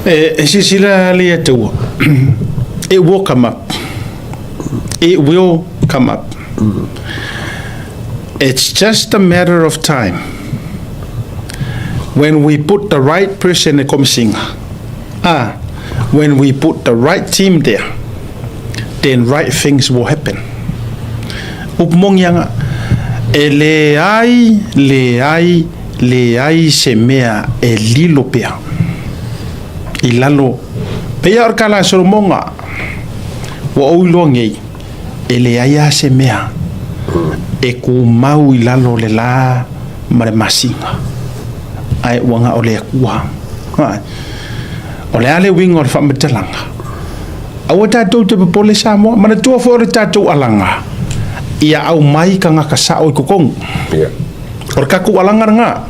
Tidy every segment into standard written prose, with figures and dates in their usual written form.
E silasila le Atua, it will come up. It will come up. It's just a matter of time. When we put the right person in Komisiga, when we put the right team there, then right things will happen. Upu moni aga, e leai, leai, leai se mea e lilo pea i lalo. Peia o le kala a Solomoga, ua ou iloa nei, e leai lava se mea e tumau i lalo o le la ma le masina, ae ua na o le Atua. O le a le uiga o le faamatalaga? Aua tatou te popole Samoa, manatua foi o le tatou alaga, ia aumai tagata sao i totonu. O le tatou alaga lena.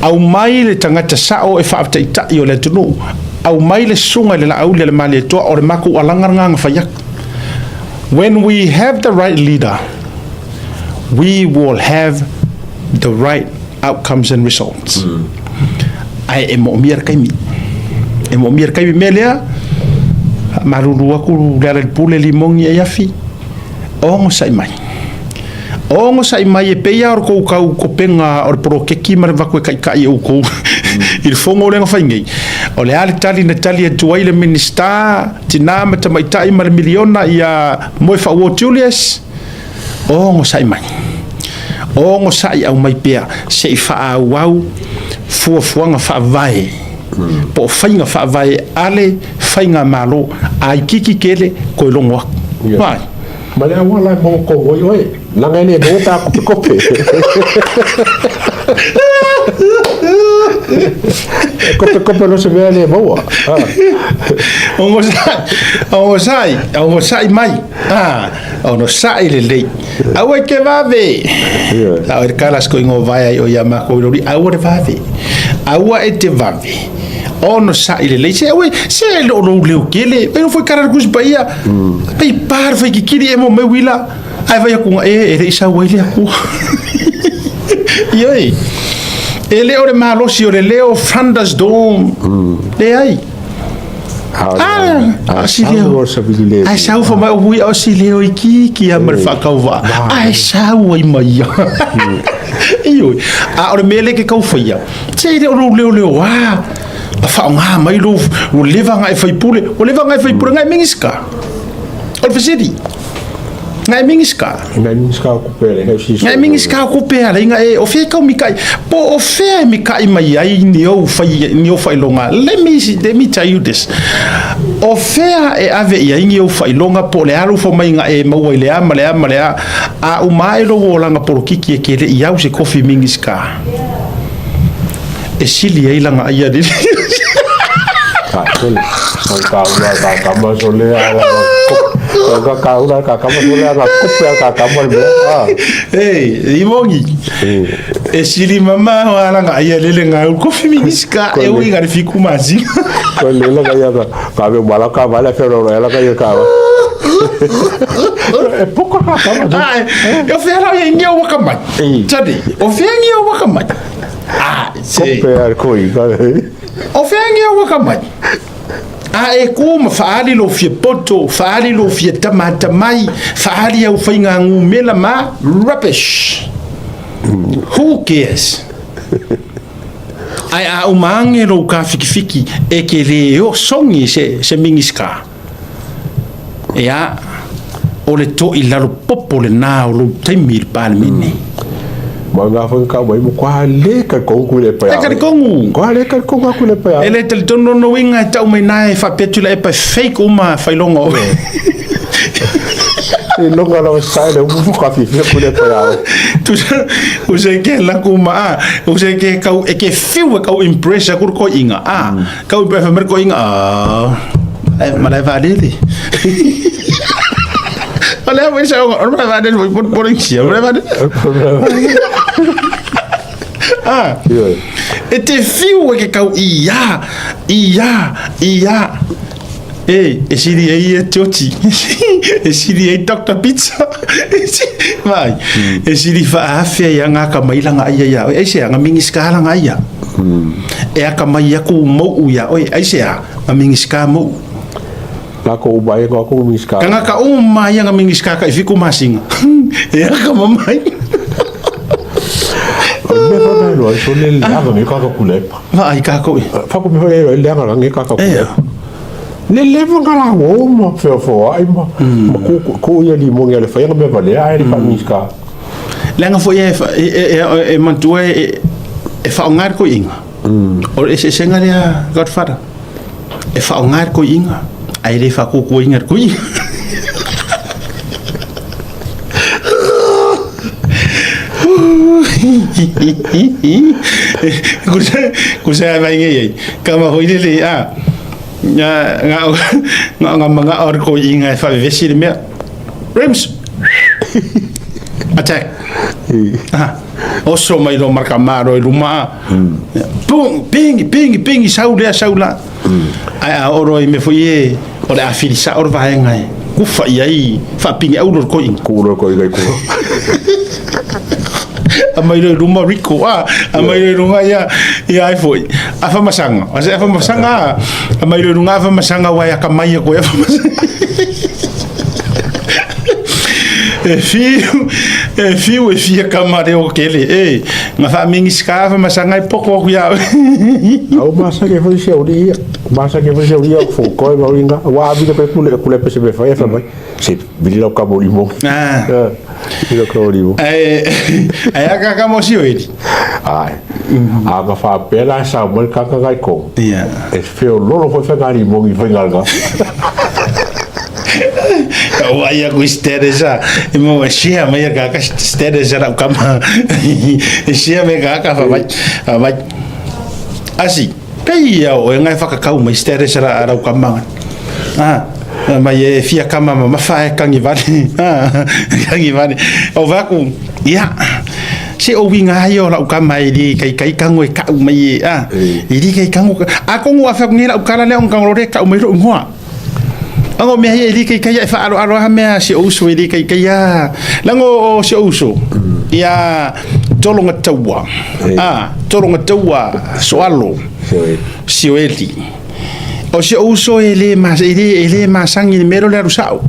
Aumai le tagata sao e faataitai o le atunuu. Aumai le susuga i le Laauli a le Malietoa, o le matou alaga lena na fai atu. When we have the right leader, we will have the right outcomes and results. Ae e moomia le taimi. E moomia le taimi mea lea, malulu atu le ala i le pule limoni e afi, ogosa'i mai. Ogosa'i mai e pei lava o le tou tau kopega o le poloketi ma le avatu e taitai e outou i le fono lea na fai nei. O le a le tali na tali atu ai le Minisita, Tina ma Tamaitai ma le miliona ia Moefaauo Julius? Ogosa'i mai. Ogosa'i aumai pea se i faaauau fuafuaga faavae po o faiga faavae a le faigamalo a itiiti tele toe logo atu. Vai. Ma le auala e maua tonu ai oe, leaga e le maua pe a kopekope. E kopekope loa se mea e le maua. Ogosa'i, ogosa'i, ogosa'i mai. Onosai lelei. Aua e te vave. Ao e kala sko ingo vae ai o ia makou i lori. Aua le vave. Aua e te vave. Onosai lelei. Se aua se e leo lou leo kele. Pai foi kala le kusi paia. Pai par fai kikiri e mo me wila. Ai vai aku e e le isa ua ile aku. Ioi. E le o le malosi o le leo thunderstorm. Leai. Ah, si leo. Ai sau fa mai ui o si leo i ki ki a ma le faakauvaa. Ai sau ai mai ia. Ioe. A o le mea lea ke kau faia. Se le o lou leo leo a. A faaaoga mai lou ua leva ona e faipule. Ua leva ona e faipule ngai Minista. O le fesili. Ngai Minista. Ngai Minista o kupe le ngai si. Ngai Minista o kupe ale inga e o fea kau mikai. Po o fea e mikai mai ai ni ou fai ni ou faailoga. Let me tell you this. O fea e ave i ai ni ou faailoga po o le a lou faamaiga e maua i le a ma le a ma le a. A uma ae lou olaga polokiki e ke le'i au se kofi Minista. E sili ai lana ai alili. Ka sole, ka ula ka kama sole ala ka ka ula ka kama sole ala kope ka kama le mea. Ei, i mongi. E sili mama o ala nga ia lele nga u kofi minista e ui nga le fiku masina. Ko le la ka ia ka ka me mala ka vale fe ro ela ka ia ka. E poka ka kama. Ai, o fea la ia ngia waka mai. Tadi, o fea ngia waka mai. Ah, se. Kope a koi ka. O fea ngia waka mai. A e ku ma faali lou fia poto, faali lou fia tamatamai, faali au faiga gumela ma rubbish. Who cares? Ae a uma age lou kafikifiki e ke le o songi se, se Minista. Ea, o le to'i lalo popo lenā o lou taimi i le Palemene. Ma ngā whanga ka mai mo kwa le ka kongu le pa. E ka kongu. Kwa le ka kongu aku le pa. E le talitonu no uiga e tau mai nā e faapea atu la epa e fake uma faailoga o. E longa la sai le umu ka fi fi ku le pa. Tusa o se ke la ku ma a o se ke kau e ke fiu e kau impress aku ko inga a kau impress mer ko inga a e ma le va le. O le wa sa o ma va le por por insia ma va le. Ah. E te fiu e ke kau ia ia ia. E, e sili ai e Tioti, e sili ai Dr. Pizza, vai, e sili whaafea ia ngā ka mailanga aia ia, e se anga mingiska langa aia. E akamai aku mauʻu iā ʻoe, aisea, ma Minisita mauʻu. Lako uma ai ko Minisita. Tagata uma ia na Minisita kai 7 masina. E akamamai. O le mea foi mai loa, so le leaga nge kaka kulepa. Vaai kākou i. Fa ko me foi e leaga nge kaka kulepa. Le leva nga la o ma feofoai ma ma ku ku ia li mo nge le fai nga me valea ai le fa Minisita. Leaga foi e manatua e faaaoga le koiiga. O le eseesega lea, Godfather. E faaaoga le koiiga, ae le faakuakuaina le koiiga. Kusa mai nge ai. Kama hoi le le a. Nga nga nga nga manga or koiiga e faavevesi le mea. Rims. Attack. Ah. Oso mai lo marka maro i luma. Pung, pingi, pingi, pingi, sau lea, sau la. Ae a oro i me foi e, o le a filisa o le vaega e. Kufa i ai, faapingi au lo le koiga. Ku lo koiga i kua. A mai lo i luma Rico, a, a mai lo i lunga ia, ia ai foi. Afa masanga, ase afa masanga, a mai lo i lunga afa masanga wai aka mai a koe afa masanga. E fiu, e fiu e fia kama reo kele, e, nga whaamingisi ka afa masanga e poko aku ia. Au masa ke foi se uri ia. Masa ke foi se uri ia fo koe ma uri nga. Wa abi le kule kule pese me fai fa mai. Se vili lau ka moli mo. Ah. Vili lau ka moli mo. Ae, ae aka ka mo si oeli. Ai. A ka fa pela sa mo ka ka kai ko. Ia. E feo lolo foi fa ngari mo ngi foi ngalga. Ka ua ia ku status a. E mo e share mai ka ka status ra kama. E share me ka ka fa mai. Fa mai. Asi, pei ia o e ngai whakakau mai status ra rau kama. Ah, mai e fia kama ma mawha e kangi vale. Ah, kangi vale. O vaku, ia, se o winga ai o lau kama e li kai kai kango e kau mai e. Ah, i li kai kango. A kongu a whaku ngi lau kala leo ngang rore kau mai ro ngoa. Ango mea ia e li kai kai e whaaro aro mea si o uso e li kai kai a. Lango o si o uso. Ia tolonga taua. Ah, tolonga taua soalo. Sioeli. O si o uso e le ma e le masangi ni mero le aru sao.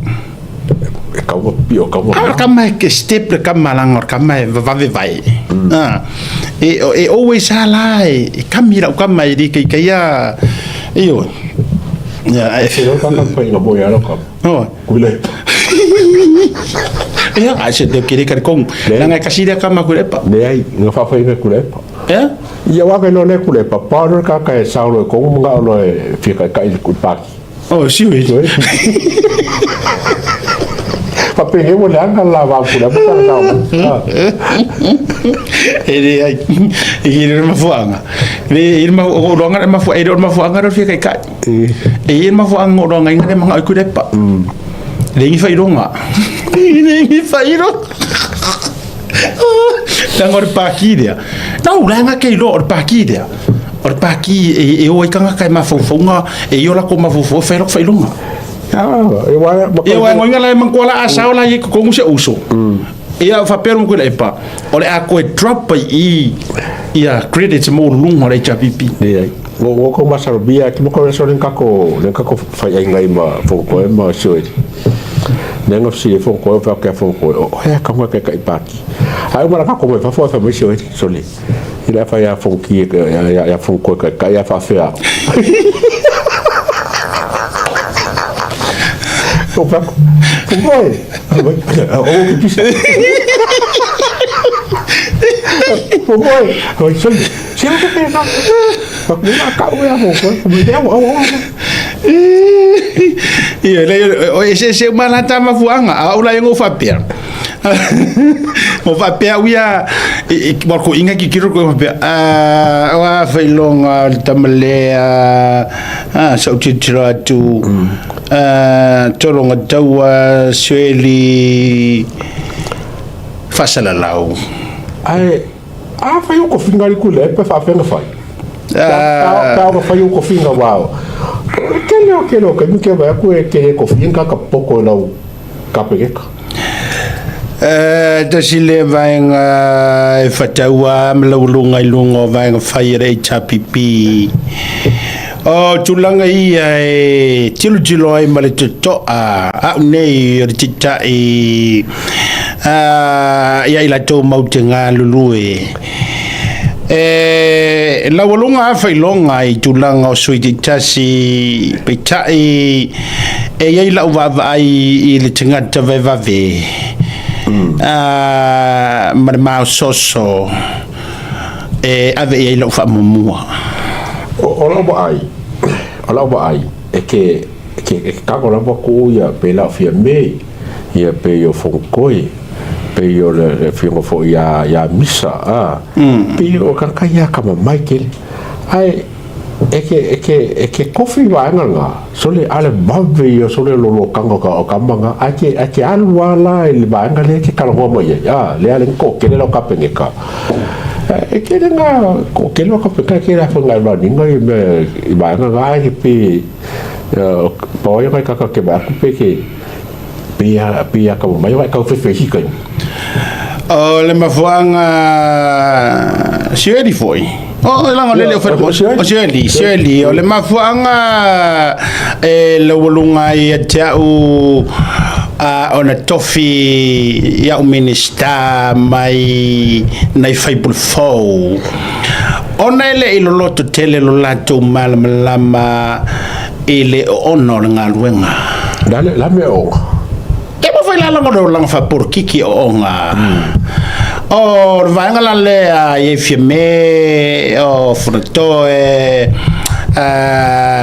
E kau pio kau. Ah, kama e ke step le kama langa kama e vave vai. Ah. E e always ala e kami ra kama e li kai kai a. Iyo. Ya, e Se lo ka ka fai nga mo ya lo ka. Oh. Kuile. Ia, ai se te kiri kari kong. Nanga kasi dia kama kule pa. Ne ai nga fa fai nga kule pa. Eh? Ia wa ka lo le kule pa. Pa lo ka ka e sao lo kong nga lo e fi ka ka i ku pa. Oh, si we. Pa pe he mo le anga la va kule pa ka ka. E le ai. E i ma fuanga. Le i ma o ronga ma fu e ma fuanga ro fi kai kai. E i ma fuanga o ronga inga ma ngai kule pa. Le ngi fai ronga. Le ngi fai ronga. Langa o le pākī lea. Nau, langa kei loa o le pākī lea. O le pākī e o ai kanga kai mafaufauga, e i o lako mafaufauga, whai lako whailonga. Ah, e wa E o ngoinga la e mangkoa la a sao la i kongu se uso. Ia whapero mko le epa. O le a koe drop i ia credits mo lunga le HRPP. Ne ai. Wo wo ko masaro bia ki mo ko so len kako len kako fai ai ngai ma fo ko e ma so e. Ne ngo si fo ko fa ka fo ko o he ka mo ka ka ipaki. Ai mara ka ko me fa fo fa me so e so le. Ila fa ya fo ki ya ya ya fo ko ka ka ya fa fa. Ko fa ko ko e. O ki pisa. Ko ko e. Ko so se ko pe ka. Fa ko ma ka o ya fo ko. Ko me o o. Ia le o e se se malata mafuanga a ula ngo fapea. Mo fapea uia e mo ko inga ki kiro ko fapea. A wa failonga le tamalea a sa utitira atu a tolonga taua sueli fasalalau. Ai a fai o ko finga li kule pe fa fenga fai. Ta ka fai o ko finga wa. Ke le o ke lo ke mi ke va ku e ke ko finga ka poko lau ka pegeka. E tasi lea vaega e faataua ma laualuga i luga o vaega fai a le HRPP. O tulaga ia e tilotilo ai ma le totoa au nei o le taitai ia i latou mau te galulue. E laualuga lava faailoga i tulaga o sui taitasi, peitai e i ai lau vaavaai i le tagata vaevave ma le maosooso e ave i ai lau faamuamua. O lau vaai, o lau vaai, e ke, e ke, e ke kago lava ku ia pe lau fia me, ia pe o Fonotoe, pe o le afioga foi ia, ia Misa, a, pe o ka kai ia kama mai tele. Ae, e ke, e ke, e ke kofi vaega lena, sole a le vave ia sole lolotaga o ka, o kama na, ae ke, ae ke alu lava la i le vaega lea e te talanoa mai ai, a, lea le toatele la o Kapeneta. E tele ngā toatele o Kapeneta e tele a whangai raniga i mea i vaega na, ae ke pe, pau ai ngai kaka ke vae atu pe ke, pe a, pe a kama mai wa e kau fefe i hikaimi. O le mafuaaga Siueli foi. O laga o lele o fai o Siueli, Siueli o le mafuaaga e laualuga ai ia te au a ona tofi i au Minisita mai nai faipule fou ona e le i loloto tele lo latou malamalama i le oona o le galuega. La le la mea oona. E mafai la laga o laga faapolokiki oona. O le vaega la lea i ai Fiame, o Fonotoe,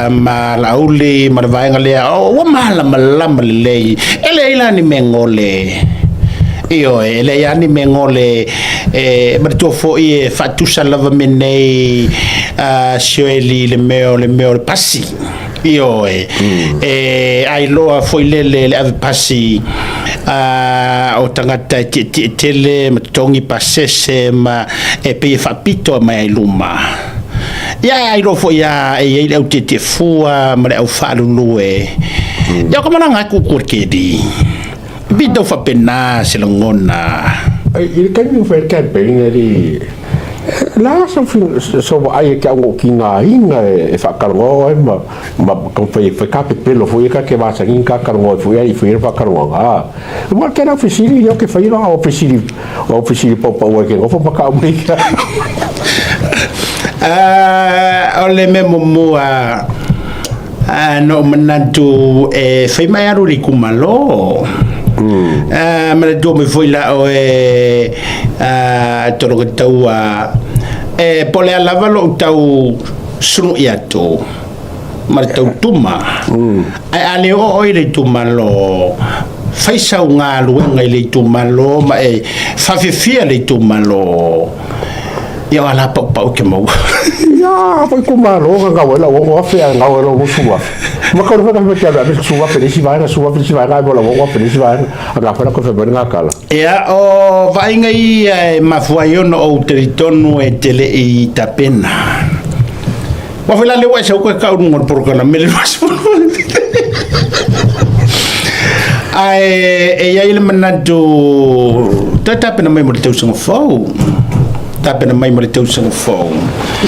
ma Laauli ma le vaega lea, ua malamalama lelei. E leai la ni mea gole. Ioe, e leai lava ni mea gole. E manatua foi e faatusa lava mea nei a Sioeli i le mea o le mea o le pasi. Ioe, e ailoa foi lele le ave pasi a o tagata e tietie tele ma totogi pasese ma e pei e faapito mai ai luma. Ia e ailoa foi lava e i ai le au tietie fua ma le au faalulue. Ia o ka malaga ai kuku o le keli. E pei tau faapena se lagona. I le taimi ua fai ai le campaign e le la so so vaai e ke au ki ngā inga e whakarongo ai ma ma ka whai whai ka pepelo foi ka ke masani ka karongo foi ai foi whakarongo a wa ke ra fisiri yo ke whai ra o fisiri o fisiri papa o ke ngofo maka o mai O le mea muamua na ou manatu e fai mai alu i le itumalo. Manatua mai foi la oe Tologataua, e po o le a lava lou tau sulu'i atu ma le tau tuma, ae a le oo oe i le itumalo, fai sau galuega i le itumalo ma e faafiafia le itumalo. Ia o ala paupau ke maua. Ia, foi itumalo na gau ai lau 6,000 ae gau ai lou 20,000. Ma kau le fai ke alu 10,000 le isi vaega, 10,000 le isi vaega, ae mo lau 6,000 le isi vaega. A nga fai la koe fai mai le ngakala. Ia, o vaaiga ia e mafua ai ona ou talitonu e te le i tapena. Ua fai la lea ua e sau koe kau luga o le polokalame le 20. Ae e i ai le manatu toe tapena mai mo le tausaga fou. Tapena mai mo le tausaga fou.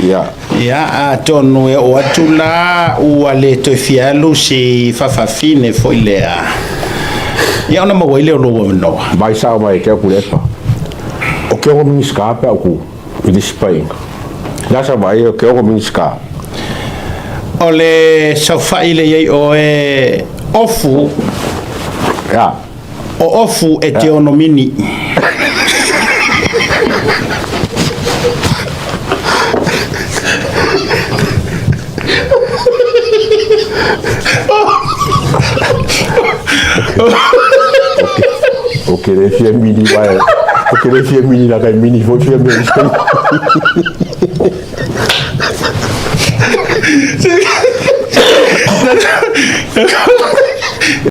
Ia. Ia, atonu e oo atu la ua le toe fia alu si faafafine foi lea. Ia ona maua ai lea o lou avanoa. Mai sao mai e ke au kulepa. O ke ongo Minisita pe au ku i le isi paeaiga. Le a sa vaai o ke ongo Minisita. O le saofai le i ai oe ofu. Ia. O ofu e te ono mini. O ke le fia mini vai. O ke le fia mini la kai mini foi fia mini.